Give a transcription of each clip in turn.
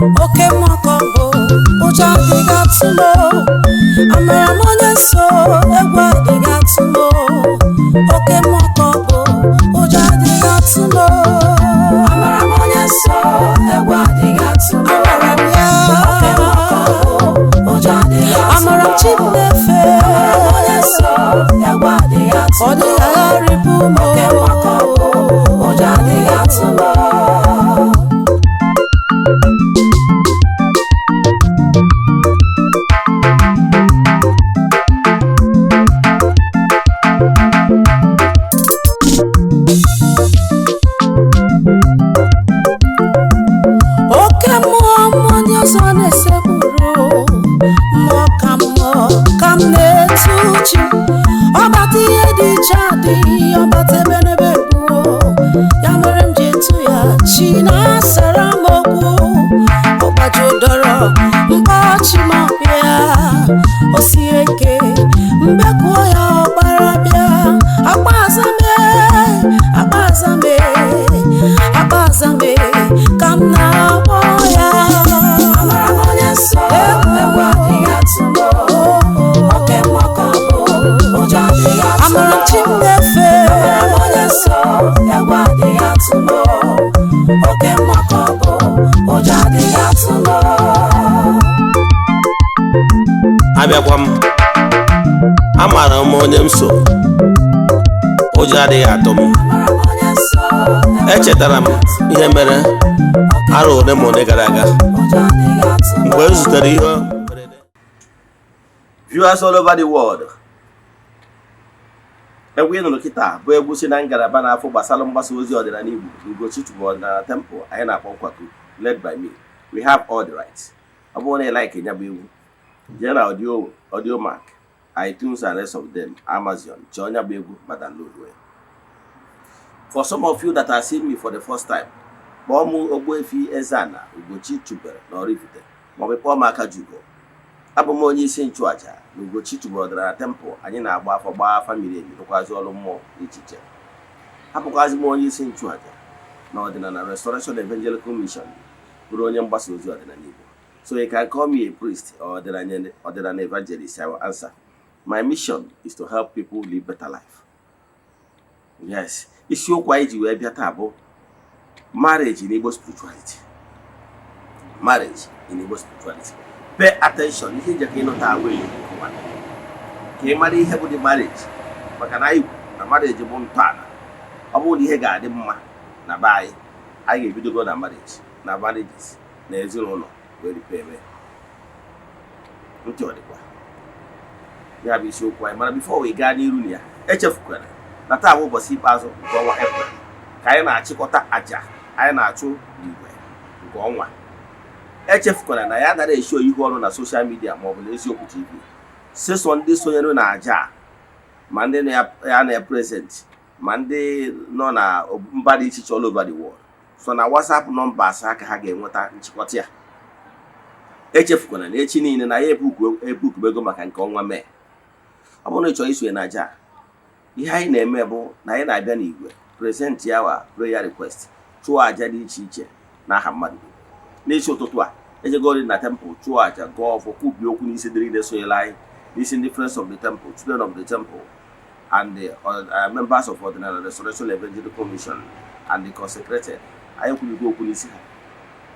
Oke mmụọ ka ọ bụ, ụjọ adịghị atụ m. Amara m onye so, egwu adịghị atụ m. Oke mmụọ ka ọ bụ, ụjọ adịghị atụ m. Amara m onye so, egwu adịghị atụ m. Amara m ya. Oke mmụọ ka ọ bụ, ụjọ adịghị atụ m. Amara m chi m na-efe. Amara m onye so, egwu adịghị atụ m. Ọ dịghị agharịpụ m. Oke mmụọ ka ọ bụ, ụjọ adịghị atụ m. Oke mmụọ, mmụọ ndị ọzọ na-esekpuru, mmụọ ka mmụọ ka m na-etu chi. Ọbata ihe dị iche adịghị, ọbata ebe n'ebe gbuo ya mere m ji etu ya chi na-asara m okwu. Ọgbaji ụdọrọ mkpọchi ma bịa, o sie ike mbekuo ya, ọgbara bịa. Akpa azame, akpa azame, akpa azame ka m na-akpọ ya. Amara m onye nsọ, egwu adịghị atụ m. Oke mmụọ ka ọ bụ, ụjọ adịghị atụ m. Amara m chi m na-efe. Amara m onye nsọ, egwu adịghị atụ m. Oke mmụọ ka ọ bụ, ụjọ adịghị atụ m. Abịakwa m, amaara m onye m so, ụjọ adịghị atụ m. Amara m onye nsọ, Echetara m ihe mere arọ ole ma ole gara aga ụjọ adịghị atụ m. mgbe m zutere ihe mberede. Viewers all over the world, egwu ị nụrụ kịta bụ egwu si na ngalaba na-afụ gbasara mgbasa ozi ọdịnala Igbo, Ugochi Tubelu Ọdịnala Temple anyị na-akpọ Nkwaku, led by me. We have all the rights. Ọ bụrụ na ị like ya bụ egwu, jee na Audiomack, iTunes and rest of them, Amazon, chọọ ya bụ egwu ma download ya. For some of you that are seeing me for the first time, kpọọ m Ogbuefi Eze-Ana Ugochi Tubelu na Oraifite, maọbụ kpọọ m Akajugo. Abụ m onye isi nchụaja na Ugochi Tubelu Ọdịnala Temple. Anyị na-agba afọ, gbaa afa miri emi, rụkwazi ọrụ mmụọ dị iche iche. Abụkwazi m onye isi nchụaja na Ọdịnala Restoration Evangelical Mission, bụrụ onye mgbasa ozi ọdịnala Igbo. So you can call me a priest or ọdịnala evangelist, I will answer. My mission is to help people live better life. Yes, isiokwu anyị ji wee bịa taa bụ marriage in Igbo spirituality. Marriage in Igbo spirituality. Pay attention. Ihe nje ka ịnụta wee nkọwa ka ị mara ihe bụ the marriage, maka na anyị kwuru na marriage bụ ntọala. Ọ bụrụ na ihe ga-adị mma na be anyị, anyị ga-ebidogo na marriage, na marriages na ezinụlọ wee repair eme ntị. Ọ dịkwa ya bụ isiokwu anyị. Mana before we gaa n'iru na ya, echefukwara na taa bụ ụbọchị ikpeazụ nke ọnwa April, ka anyị na-achịkọta àjà anyị na-achụ n'igwe nke ọnwa. Echefukwara na ya anaghị eshow ihu ọrụ na social media maọbụ na Eziokwu TV. Sesọ ndị sonyere na àjà a, ma ndị nọ ya na present, ma ndị nọ na mba dị iche iche all over the world, so na WhatsApp nọmba asaa ka ha ga-enweta nchịkọta ya. Echefukwana na echi niile na ya ebukubego maka nke ọnwa Mee. Ọ bụrụ na ị chọrọ isonye na aja a, ihe anyị na-eme bụ na anyị na-abịa n'igwe, present our prayer request, chụọ aja dị iche iche n'aha mmadụ. N'isi ụtụtụ a, ejegori na temple chụọ aja, gọọ ọfọ, kwubie okwu n'isi dịrị niile sonyere anyị, n'isi ndị Friends of the Temple, Children of the Temple and the members of Ọdịnala Restoration Evangelical Mission and the consecrated. Anyị kwubigo okwu n'isi ha.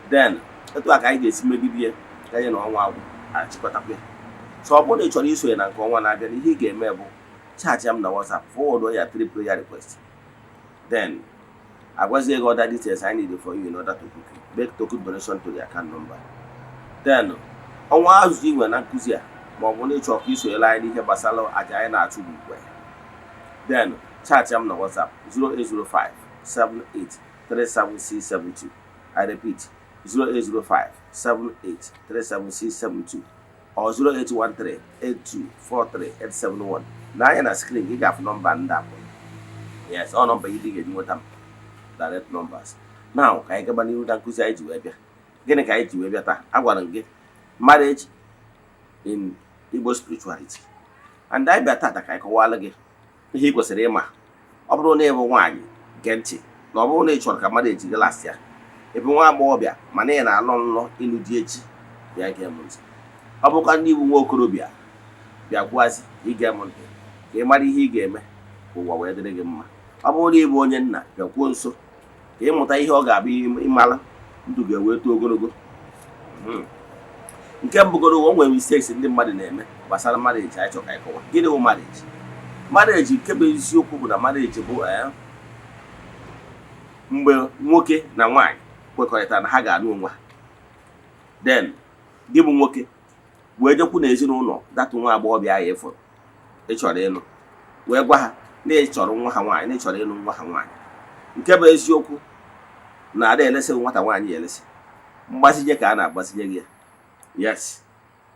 Then etu a ka anyị ga-esi megide ya ka anyị na ọnwa agwụ achịkọtakwa ya. So ọ bụrụ na ị chọrọ isonye na nke ọnwa na-abịa, na ihe ị ga-eme bụ chat m na WhatsApp, forward ya three prayer request, then agwazie gị other details I need for you in order to book you. Make token donation to the account number. Then ọnwa azụ inwe na nkụzi a, ma ọ bụ na ịchọ ka isonyere anyị n'ihe gbasara aja anyị na-achụ n'igwe, then chat m na WhatsApp 0805 78 37672. I repeat, 0805 78 37672 or 0813 8243 871. Na anya na screen gị ga-afụ nọmba ndị a. Yes, ọ nọmba gị ga-eji nweta m, direct numbers. Now ka anyị gaba n'ihu na nkụzi anyị ji wee bịa. Gịnị ka anyị ji wee bịa taa? Agwara m gị, marriage in Igbo spirituality. And anyị bịa tata ka anyị kọwalụ gị ihe ị kwesịrị ịma. Ọ bụrụ na ị bụ nwaanyị, gee ntị, na ọ bụrụ na ị chọrọ ka marriage gị last ya. Ị bụ nwa agbọghọbịa mana ị na-alọ nlọ ịlụ di echi, bịa gee m ntị. Ọ bụkwa ndị bụ nwa okorobịa, bịakwuazị ige m ntị ka ị mara ihe ị ga-eme ka ụwa wee dịrị gị mma. Ọ bụrụ na ị bụ onye nna, bịakwuo nso ka ịmụta ihe ọ ga-abụ ịmara ndụ ga-ewe too ogologo. Nke mbụgoro, o nwere mistakes ndị mmadụ na-eme gbasara marriage. Anyị chọrọ ka anyị kọwa gịnị bụ marriage. Marriage, nke bụ eziokwu bụ na marriage bụ mgbe nwoke na nwaanyị kwekọrịtara na ha ga-alụ onwe ha. Then gị bụ nwoke wee jekwu na ezinụlọ datụ nwa agbọghọbịa ahụ ịfụrụ ị chọrọ ịlụ, wee gwa ha na ị chọrọ nwa ha nwaanyị, na ị chọrọ ịlụ nwa ha nwaanyị. Nke bụ eziokwu na ada elesịghị nwata nwaanyị ya elesị, mgbazinye ka a na-agbazinye gị ya. Yes,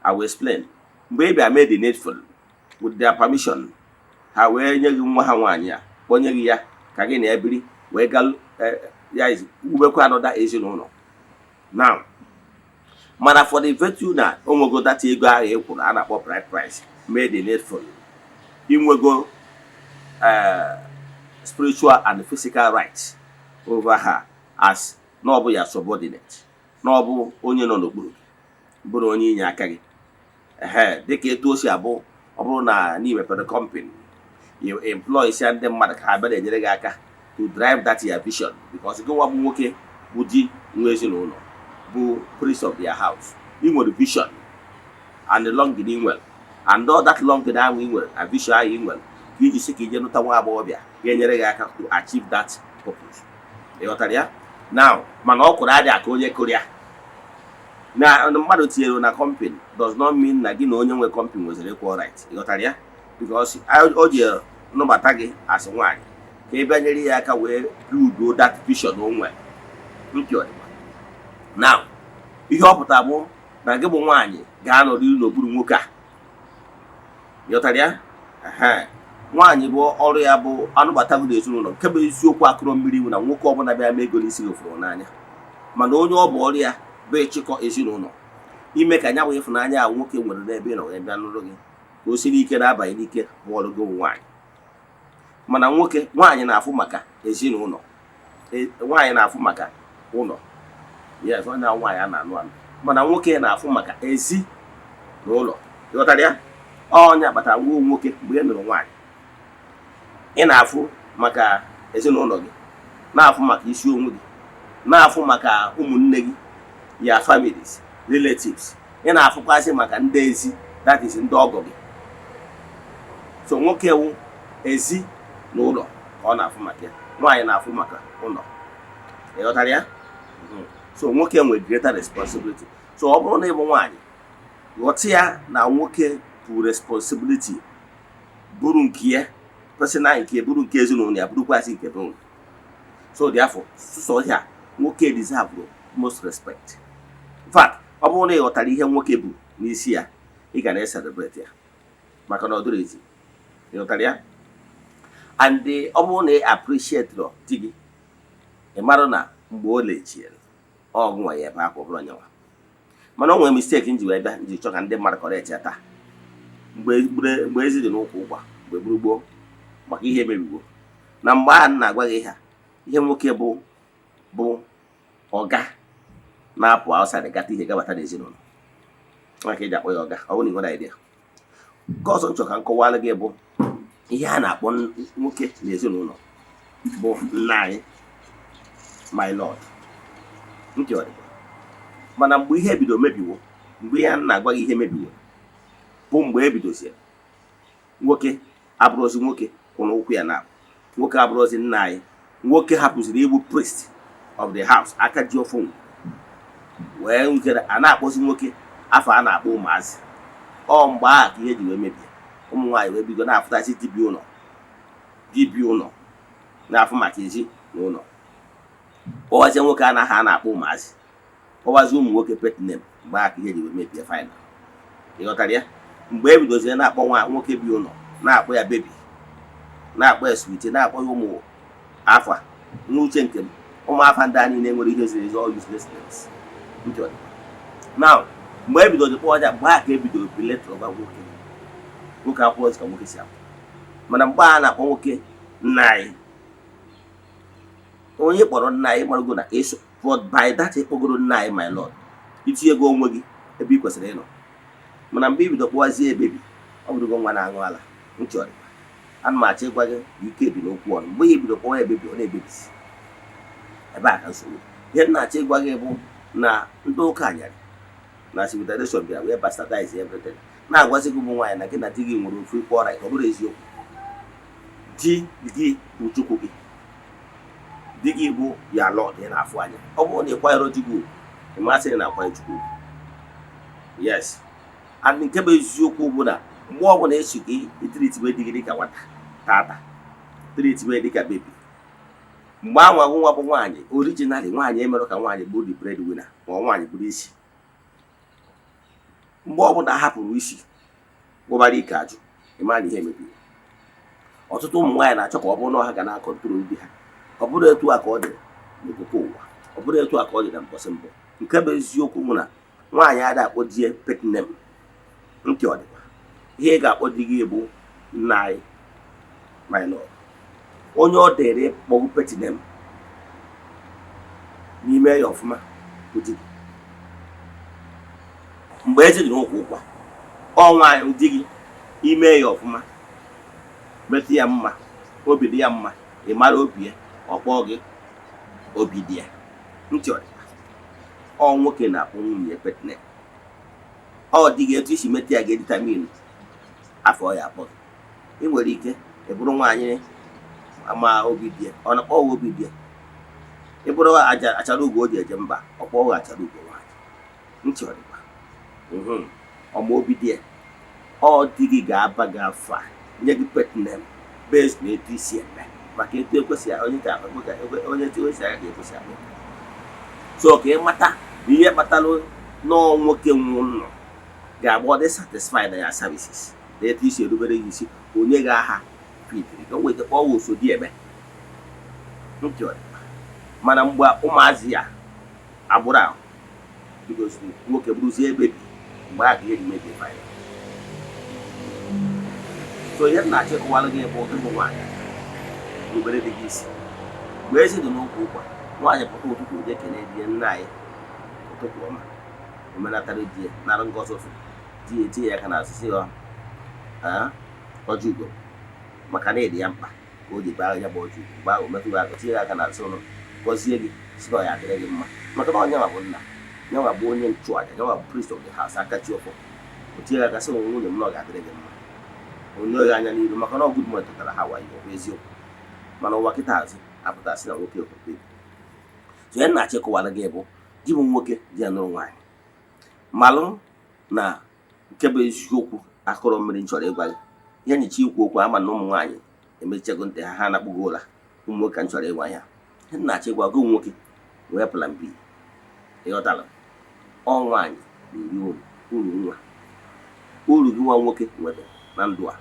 I will explain. Mgbe ị bịa mee the needful with their permission, ha wee nye gị nwa ha nwaanyị a, kpọnye gị ya ka gị na ya biri, wee gaa ya wubekwa anọda ezinụlọ. Now, mana for the virtue na o nwego data ego ahụ ị kwụrụ a na-akpọ bride price, mee the needful, inwego spiritual and physical rights over her as na ọ bụ ya subordinate, na ọ bụ onye nọ n'okpuru gị, bụrụ onye inye aka gị. Ehe, dịka etu o si abụ, ọ bụrụ na na mepere company, you employ sia ndị mmadụ ka ha bịa na-enyere gị aka to drive that your vision, because gị nwa bụ nwoke bụ di nwa ezinụlọ, bụ priest of their house, ị nwere vision and the longing ị nwere, and all that longing ahụ ị nwere na vision ahụ ị nwere ka iji sị ka ije nụta nwa agbọghọbịa ga-enyere gị aka to achieve that purpose. Ị ghọtara ya now? Mana ọ kwụrụ adị aka onye kụrụ ya na mmadụ tinyere na company does not mean na gị na onye nwe company nweziri equal right. Ị ghọtara ya? Because o ji nụbata gị as nwaanyị ka ị bịa nyere ya aka wee build that vision o nwere ntị ọdịkwa. Now, ihe ọ pụtara bụ na gị bụ nwaanyị ga-anọrịrị n'okpuru nwoke a. Ị ghọtara ya? Ehe. Nwaanyị bụ ọrụ ya bụ anụbatago n'ezinụlọ. Nke bụ eziokwu akụrụ mmiri bụ na nwoke ọbụla bịa mee ego n'isi gị fụrụ n'anya, mana onye ọ bụ ọrụ ya bụ ịchịkọ ezinụlọ, ime ka nya bụ ịfụnanya a nwoke nwere n'ebe ị nọ wee bịa nụrụ gị ka o siri ike na-abanye n'ike bụ ọrụ gị bụ nwaanyị. Mana nwoke, nwaanyị na-afụ maka ezinụlọ, nwaanyị na-afụ maka ụlọ. Yes, onye nwaanyị a na-anụ anụ, mana nwoke na-afụ maka ezi na ụlọ. Ịghọtara ya? Ọnya kpatara nwa nwoke, mgbe ị nụrụ nwaanyị, ị na-afụ maka ezinụlọ gị, na-afụ maka isi onwe gị, na-afụ maka ụmụnne gị, ya families, relatives, ị na-afụkwasị maka ndị ezi, that is ndị ọgọ gị. So nwoke wụ ezi na ụlọ ka ọ na-afụ maka ya, nwaanyị na-afụ maka ụlọ. Ị ghọtara ya? So nwoke nwere greater responsibility. So ọ bụrụ na ị bụ nwaanyị, ghọta ya na nwoke bụ responsibility bụrụ nke ya personal, nke bụrụ nke ezinụlọ ya, bụrụkwasị nke bụ. So therefore, sụsọ ya nwoke deserve most respect. In fact, ọ bụrụ na ị ghọtara ihe nwoke bụ n'isi ya, ị ga na-celebrate ya maka na ọ dịrị ezi. Ị ghọtara ya? And ọ bụrụ na ị appreciate di gị, ị mara na mgbe o lechiere ọgụ nwa ya ebe akwa ọ bụrụ onyenwa. Mana o nwere mistake nji wee bịa nji chọ ka ndị mmadụ correct ya taa. Mgbe ezi dị n'ụkwụ ụkwa, mgbe gburu gboo, maka ihe emebigo na mgbe ahụ m na-agwa gị ha ihe nwoke bụ ọga na-apụ outside gata ihe gabata n'ezinụlọ, maka eji akpọ ya ọga. Ọ bụrụ na ị nwere idea nke ọzọ nchọ ka m kọwara gị bụ ihe a na-akpọ nwoke n'ezinụlọ bụ nna anyị, my lord. Ntị ọ dịkwa? Mana mgbe ihe bido mebiwo, mgbe ihe a na-agwa gị ihe mebiwo bụ mgbe e bidoziere nwoke abụrụzi nwoke kwụ n'ụkwụ ya, na nwoke abụrụzi nna anyị, nwoke hapụziri ịbụ priest of the house, aka ji ọfọ, wee nke a na-akpọzi nwoke afọ a na-akpọ ụmụazị. Ọ mgbe ahụ ka ihe ji wee mebie. Ụmụ nwaanyị wee bido na-afụtasị dibịa ụlọ, dibịa ụlọ na-afụ maka ezi na ụlọ, kpọwazie nwoke anaghị a na-akpọ ụmụazị, kpọwazie ụmụ nwoke pet name. Mgbe ahụ ka ihe ji wee mebie final. Ị ghọtara ya? Mgbe e bidozie na-akpọ nwa nwoke bi ụlọ, na-akpọ ya baby, na-akpọ ya sweetie, na-akpọ ya ụmụ afa, n'uche nke m, ụmụ afa ndị a niile nwere ihe ziri ezi, all useless names. Ntị ọ dịkwa? Now, mgbe e bidoro kpọọ ya, mgbe ahụ ka e bidoro belittle gwa nwoke. Nwoke akwụkwọ ka nwoke si akwụ, mana mgbe a na-akpọ nwoke nna anyị, onye kpọrọ nna anyị marago na But by that ịkpọgoro nna anyị, my lord, itinye ego onwe gị ebe ị kwesịrị ịnọ. Mana mgbe ibido kpọwazie baby, ọ bụrụgo nwa na-aṅụ ala. Ntị ọdịkwa, ana m achọ ịgwa gị na ike dị n'okwu ọnụ. Mgbe ya ebido kpọwa ya baby, ọ na-ebebisi ebe a ka nsogbu. Ihe m na-achọ ịgwa gị bụ na ndị ụka anyarị na civilization bịara wee bastardize everything, na-agwazi gị, ụmụ nwaanyị, na gị na di gị nwere ofu ikpe ọra. Ọ bụrụ eziokwu, di gị bụ Chukwu gị, di gị bụ ya lord ị na-afụ anya. Ọ bụrụ na ị kwanyere di gị ugwu, ị masị na akwanye Chukwu ugwu. Yes, and nke bụ eziokwu bụ na mgbe ọbụla esi gị itreatibe di gị dịka nwata tata, treatibe dịka baby, mgbe anwa nwa bụ nwaanyị originally, nwaanyị emerụ ka nwaanyị bụrụ the breadwinner, ma ọ nwaanyị bụrụ isi. Mgbe ọbụla hapụrụ isi gwụbara ike ajụ, ịma na ihe mebiri. Ọtụtụ ụmụ nwaanyị na-achọ ka ọ bụrụ na ha ga na-acontrol di ha. Ọ bụrụ etu a ka ọ dị n'okpukpe ụwa, ọ bụrụ etu a ka ọ dị na mbọsị mbụ. Nke bụ eziokwu bụ na nwaanyị adịghị akpọ di ya pet name. Ntị ọ dịkwa, ihe ị ga-akpọ di gị bụ nna anyị, my lord. Onye ọ dịrị kpọgbu pet name n'ime ya ọfụma bụ di gị. Mgbe eze dị n'ụkwụ ụkwa, ọ nwaanyị di gị ime ya ọfụma, metụ ya mma, obi dị ya mma, ị mara obi ya, ọ kpọọ gị obi dị ya. Ntị ọ dịkwa, ọ nwoke na-akpọ nwunye pet name. Ọ dị gị etu isi metụ ya ga-edetermine afọ ọ ya akpọ gị. Ị nwere ike ị bụrụ nwaanyị ama obi dị ya, ọ na-akpọ obi dị ya. Ị bụrụ aja achara ugo o ji eje mba, ọ kpọọ achara ugo nwaanyị. Ntị ọ dịkwa, ọma obi dị ya. Ọ dị gị ga-aba gị afọ a nye gị pet name based na etu isi eme, maka etu ekwesị onye ka onye etu esi aga ka ekwesị akpọ. So ka ị mata na ihe kpatara nọọ nwoke nwụ nọ ga-agba ọ dị satisfied na ya services na etu isi erubere gị isi, onye gị aha fitiri ka o nwere ike kpọọ ya oso di eme. Ntị ọ dịkwa, mana mgbe ụmụazị ya agbụrụ ahụ bidoziri, nwoke bụrụzie baby, mgbe a ka ihe ji mebie fine. So ihe m na-achọ ịkọwalụ gị bụ, ịbụ nwaanyị, rubere dị gị isi. Mgbe ezi dị n'ụkwụ ụkwa, nwaanyị pụta ụtụtụ, oje kene di ya, nna anyị, ụtụtụ ọma. Omenatara di ya, nara ngọzi ụtụtụ, di ya etinye ya aka n'azụ, sị ya ọjị ugo, maka na ịdị ya mkpa ka o ji baa ya bụ ọjị ugo. Mgbe ahụ o metụ gị aka, tinye ya aka n'azụ ụlọ, gọzie gị, si na ọ ya adịrị gị mma, maka na onye nwa bụ nna, nyanwa bụ onye nchụaja, nyanwa bụ priest of the house, aka chi ọfọ. O tinye aka sị, nwunye m, na ọ ga-adịrị gị mma. Onye gị anya n'iru, maka na ọ good morning tụtara ha wayo. Ọ bụ eziokwu, mana ụwa kịta azụ apụtasị na nwoke bụ baby. So ya na-achọ ịkọwara gị bụ, gị bụ nwoke di ya nụrụ nwaanyị, malụ na nke bụ eziokwu. Akụrụ mmiri m chọrọ ịgwa gị ihe nyicha ikwu okwu ama na ụmụ nwaanyị emechago ntị ha, ha anakpugo ụra. Ụmụ nwoke ka m chọrọ ịgwa ya. Ihe m na-achọ ịgwa gị, nwoke, nwee plan B. Ịghọtara? Ọ nwaanyị na-eri uru uru nwa. Uru gị nwa nwoke nwere na ndụ a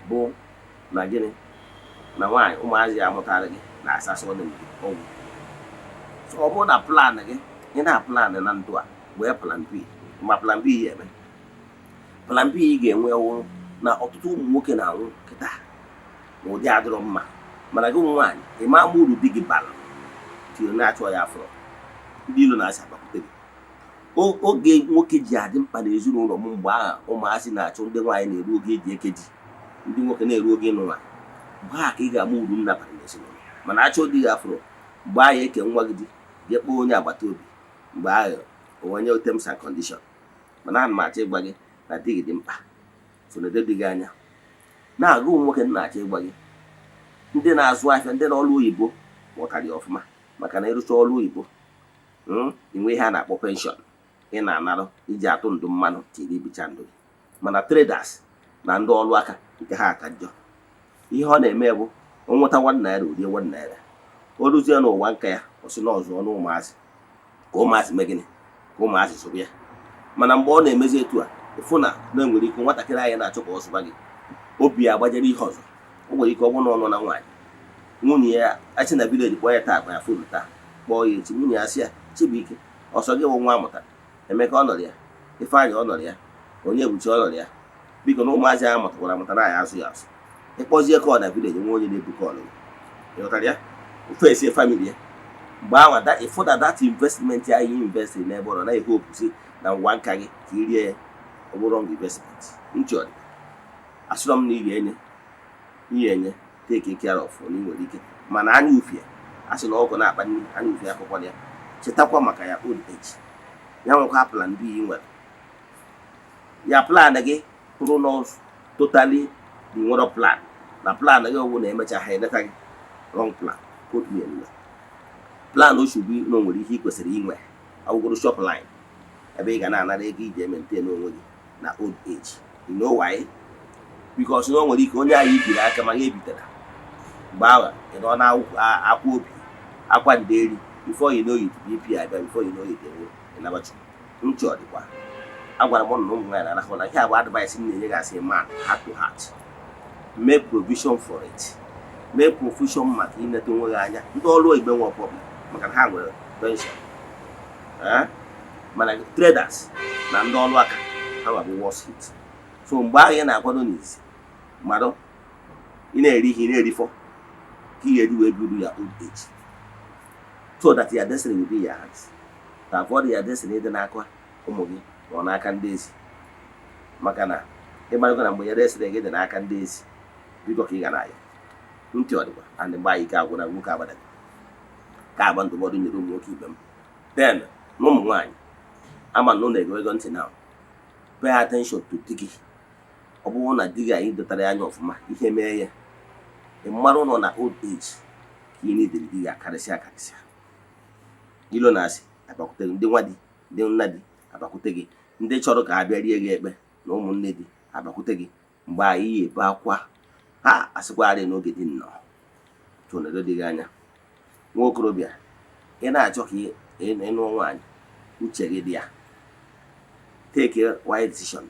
bụ na gịnị? Na nwaanyị, ụmụazị ya amụtara gị na-asasị ọnụ gị ọgwụ. So ọ bụrụ na plan gị, ị na-aplan na ndụ a, wee plan B. Ma plan B ya eme, plan B ị ga-enwe wụ na ọtụtụ ụmụ nwoke na-anwụ kịta na ụdị adịrọ mma. Mana gị nwaanyị, ị ma ama uru di gị bara tinye na-achọ ya afọrọ ndị ilo na-asị agbakwute gị. Oge nwoke ji adị mkpa n'ezinụlọ m, mgbe ahụ ụmụazị na-achụ ndị nwaanyị na-eru oge eji eke di, ndị nwoke na-eru oge ịnụ nwaanyị, mgbe ahụ ka ị ga-ama uru nna bara n'ezinụlọ. Mana achọ di gị afụrụ, mgbe ahụ eke nwa gị di jee kpọọ onye agbata obi, mgbe ahụ onye terms and condition. Mana ana m achọ ịgwa gị na di gị dị mkpa. So na di gị anya na-agụ. Ụmụ nwoke, na-achọ ịgwa gị, ndị na-azụ ahịa, ndị na ọrụ oyibo ghọtara ya ọfụma, maka na ịrụcha ọrụ oyibo, inwe ihe a na-akpọ pension ị na-anarụ iji atụ ndụ mmanụ tiri ibicha ndụ gị. Mana traders na ndị ọrụ aka, nke ha ka njọ. Ihe ọ na-eme bụ o nweta ₦1, o rie ₦1. O ruzie n'ụwa nka ya, ọ sị na ọzọ ọnụ ụmụazị, ka ụmụazị mee gịnị? Ka ụmụazị zụrụ ya. Mana mgbe ọ na-emezi etu a, ịfụ na na enwere ike nwatakịrị anyị na-achọ ka ọ zụba gị, obi ya agbajere ihe ọzọ. O nwere ike ọ bụrụ na ọ nọ na nwaanyị, nwunye ya achị na village kpọọ ya taa, akpa ya phone taa, kpọọ ya echi. Nwunye ya sị ya, Chibuike, ọsọ gị bụ nwa amụtara Emeka, ọ nọrọ ya, Ifeanyị, ọ nọrọ ya, onye ebuchi, ọ nọrọ ya. Biko, na ụmụazị ahụ mụtakwara amụta na anyị azụ ya azụ. Ịkpọzie call na village, nwe onye na-ebu call gị. Ịghọtara ya? Ofe esie family ya. Mgbe ahụ ịfụ that that investment ahụ invest n'ebe ọ nọ na-ehe opusi na ngwa nka gị ka i rie ya, ọ bụrụ wrong investment. Ntị ọ dị, asịrọ m na ị ga-enye ihe enye, take care of na ị nwere ike, mana anya ufie a sị na ọgụ na-akpa nri, anya ufie akụkọ ya. Chetakwa maka ya old age ya, nwekwa plan B ị nwere ya. Plan gị pụrụ na totally the nwere plan na plan gị ọwụ na emecha ha eneta gị. Wrong plan, quote me anywhere. Plan o should be na o nwere ihe ị kwesịrị inwe, awụgoro shop line ebe ị ga na-anara ego iji e-maintain onwe gị na old age. You know why? Because na o nwere ike onye ahụ ibiri aka ma ya ebitara mgbe ahụ, ị nọ na akwa obi akwa nderi. Before you know it, BP abịa. Before you know it, enwe ịnabachi ntị. Ọ dịkwa, agwara m na ụmụ nwaanyị na-arahụ na ihe a bụ advice m na-enye gị asị man, heart to heart. Make provision for it, make provision maka ineta onwe gị anya. Ndị ọrụ oyibo nwe problem maka na ha nwere pension. Eh? Mana traders na ndị ọrụ aka ha nwa bụ worst hit. So mgbe ahụ ị na-akwado n'izi mmadụ, ị na-eri ihe ị na-erifọ ka ị ga-eji wee build your old age so that your destiny will be in your hands, to avoid your destiny ịdị n'aka ụmụ gị ma ọ n'aka ndị ezi. Maka na ịmarịgo na mgbe ya destiny gị dị n'aka ndị ezi, biko ka ị ga na-ayọ ntị. Ọ dịkwa and mgbe anyị ike agwụna nwoke agbadaghị ka agba ndụmọdụ nyere ụmụ nwoke ibe m, then na ụmụ nwaanyị ama na ụlọ ego ntị. Now pay attention to di gị. Ọ bụrụ na di gị anyị dotara ya anya ọfụma, ihe mee ya, ị mara nọ na old age ka ị na-edere di gị akarịsịa akarịsịa. Ilo na asị abakwute gị, ndị nwa di, ndị nna di abakwute gị, ndị chọrọ ka ha bịa rie gị ekpe na ụmụnne di abakwute gị. Mgbe anyị yi ebe akwa ha asịkwarị n'oge dị nnọọ tụnedo dị gị anya. Nwa okorobịa, ị na-achọ ka ị nụọ nwaanyị, uche gị dị ya. Take a wise decision,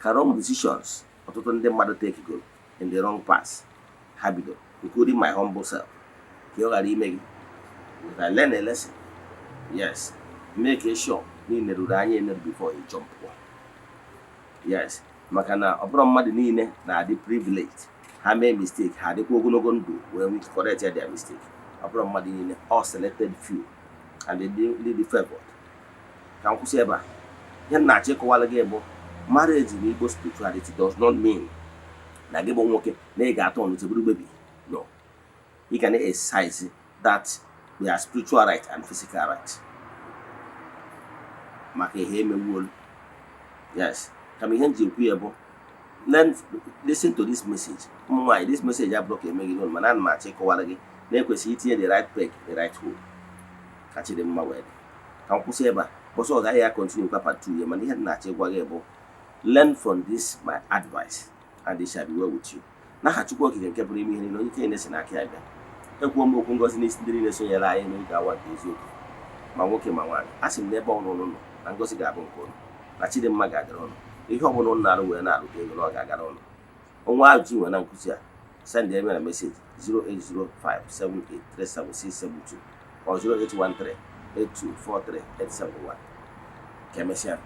ka wrong decisions ọtụtụ ndị mmadụ take go in the wrong path ha bido, including my humble self, ka ọ ghara ime gị. If I learn a lesson, yes, make sure na ị neruru anya eneru before you jump. Yes, maka na ọ bụrụ mmadụ niile na-adị privileged, ha mee mistake, ha adịkwa ogologo ndụ wee nwee ike correct their mistake. Ọ bụrụ mmadụ niile, all selected few and ndị dị favored. Ka m kwụsị ebe a. Ihe m na-achọ ịkọwara gị bụ marriage na Igbo spirituality does not mean na gị bụ nwoke na ị ga-atọ ọnụ bụrụ baby. No, you can exercise that their spiritual right and physical right maka ihe emewuolu. Yes, kama ihe m ji ekwu ya bụ learn, listen to this message. Ụmụ nwaanyị, this message abụrụ ka emeghị unu, mana ana m achọ ịkọwara gị na ekwesịrị itinye the right peg, the right hole, ka chi dị mma wee dị. Ka m kwụsị ebe a. Bọsọ ọzọ anyị ya continue kwa part 2 ya, mana ihe m na-achọ ịgwa gị bụ learn from this my advice and it shall be well with you. N'aha Chukwu Okike nke pụrụ ime ihe niile, onye ike na-esi n'aka ya bịa, ekwuo m okwu ngozi n'isi ndị niile sonyere anyị n'oge awa nke eziokwu, ma nwoke ma nwaanyị. A sị m n'ebe ọbụla ụnụ nọ, na ngozi ga-abụ nke ụnụ, na chidimma ga-adịrị ụnụ. Ihe ọbụla ụnụ na-arụ wee na-arụta ego na ọ ga-agara ụnụ. Onwe ajụjụ nwere na nkụzi a, send eme na message 08057837672 or 08138243871. Ka emesịa.